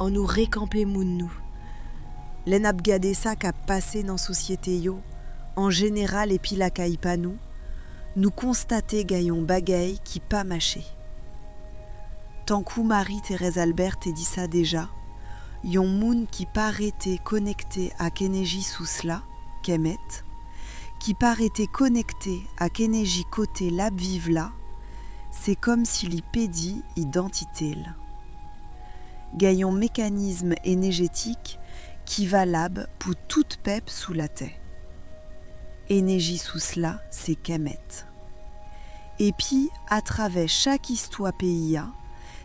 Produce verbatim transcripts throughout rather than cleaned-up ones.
Annou rekanpe moun nou. Lè n ap gade sa k ap pase nan sosyete yo, an jeneral epi lakay pa nou, nou konstate gen yon bagay ki pa mache. Tankou Marie Thérèse Albert te di sa deja, yon moun ki pa rete konekte ak eneji sous la, Kemet, ki pa rete konekte ak eneji kote l ap viv la, se kòmsi li pèdi idantite l. Gen yon mekanizm enejetik ki valab pou tout pèp sou latè. Eneji sous la se Kemet. Epi, atravè chak istwa peyi a,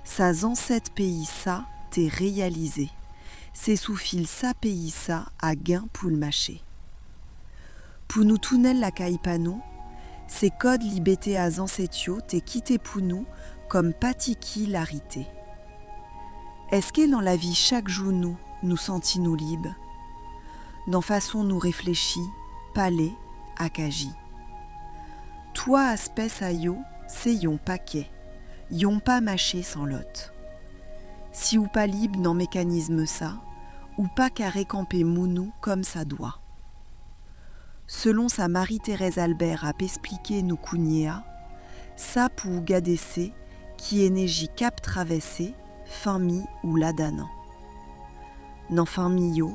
sa zansèt peyi sa te reyalize, se sou fil sa peyi sa a gen pou l mache. Pou nou tounen lakay pa nou, se kòd libète a zansèt yo te kite pou nou kòm patikilarite. Èske nan lavi chak jou nou, nou santi nou lib? Nan fason nou reflechi, pale, ak aji. Twa aspè sa yo se yon pakè, yon pa mache san lòt. Si w pa lib nan mekanizm sa, ou pa ka rekanpe moun ou kòm sa dwa. Selon sa Marie Thérèse Albert ap esplike nou kounye a, sa pou w gade se ki eneji k ap travèse fanmi ou ladan an. Nan fanmi yo,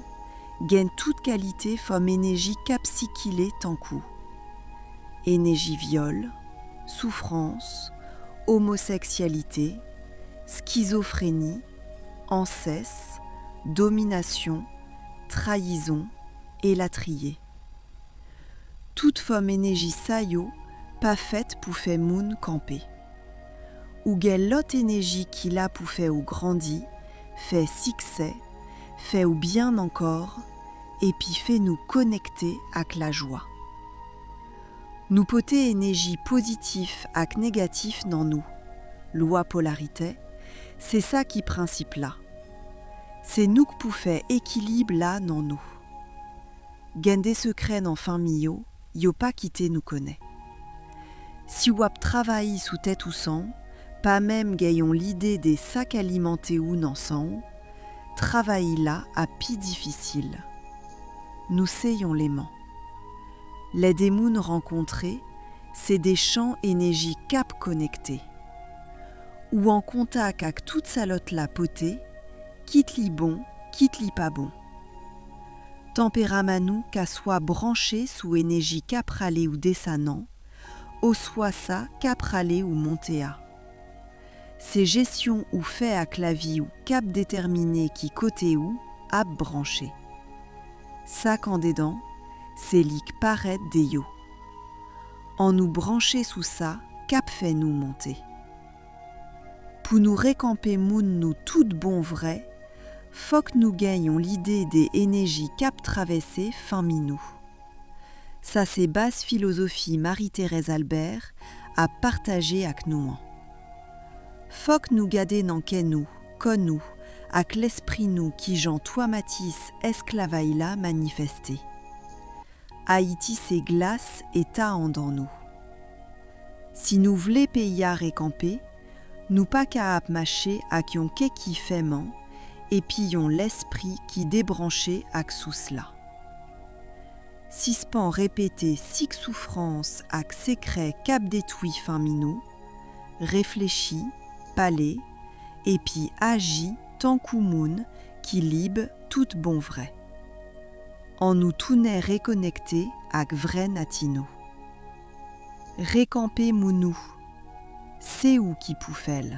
gen tout kalite fòm eneji k ap sikile tankou eneji vyòl, soufrans, omoseksyalite, skizofreni, ensès, dominasyon, trayizon, elatriye. Tout fòm eneji sa yo pa fèt pou fè moun kanpe. Ou gen lòt eneji ki la pou fè ou grandi, fè siksè, fè ou byen ankò, epi fè nou konekte ak lajwa. Nou pote eneji pozitif ak negatif nan nou. Lwa polaritè, se sa ki prensip la. Se nou k pou fè ekilib la nan nou. Gen de sekrè nan fanmi yo, yo pa kite nou konnen. Si w ap travay sou tèt ou san w, pa menm gen yon lide de sa k alimante ou nan san w, travay la ap pi difisil. Nou se yon leman. Lè de moun rankontre, se de chan eneji k ap konekte. Ou an kontak ak tout sa lòt la pote, kit li bon, kit li pa bon. Tanperaman nou ka swa branche sou eneji k ap rale ou desann an, oswa sa k ap rale ou monte a. Se jesyon ou fè ak lavi w k ap detèmine ki kote ou ap branche. Sa k andedan, se li k parèt deyò. Annou branche sou sa k ap fè nou monte. Pou nou rekanpe moun nou tout bon vrè, fòk nou gen yon lide de eneji k ap travèse fanmi nou. Sa se baz filozofi Marie Thérèse Albert ap pataje ak nou an. Fòk nou gade nan kè nou, kò nou, ak lespri nou kijan twamatizm esklavaj la manifeste. Ayiti se glas eta anndan nou. Si nou vle peyi a rekanpe, nou pa ka ap mache ak yon kè ki fèman epi yon lespri ki debranche ak sous la. Sispann repete sik soufrans ak sekrè k ap detwi fanmi nou, reflechi, pale, epi aji tankou moun ki lib tout bon vrè. Annou tounen rekonekte ak vrè nati nou. Rekanpe moun ou, se ou ki pou fè l.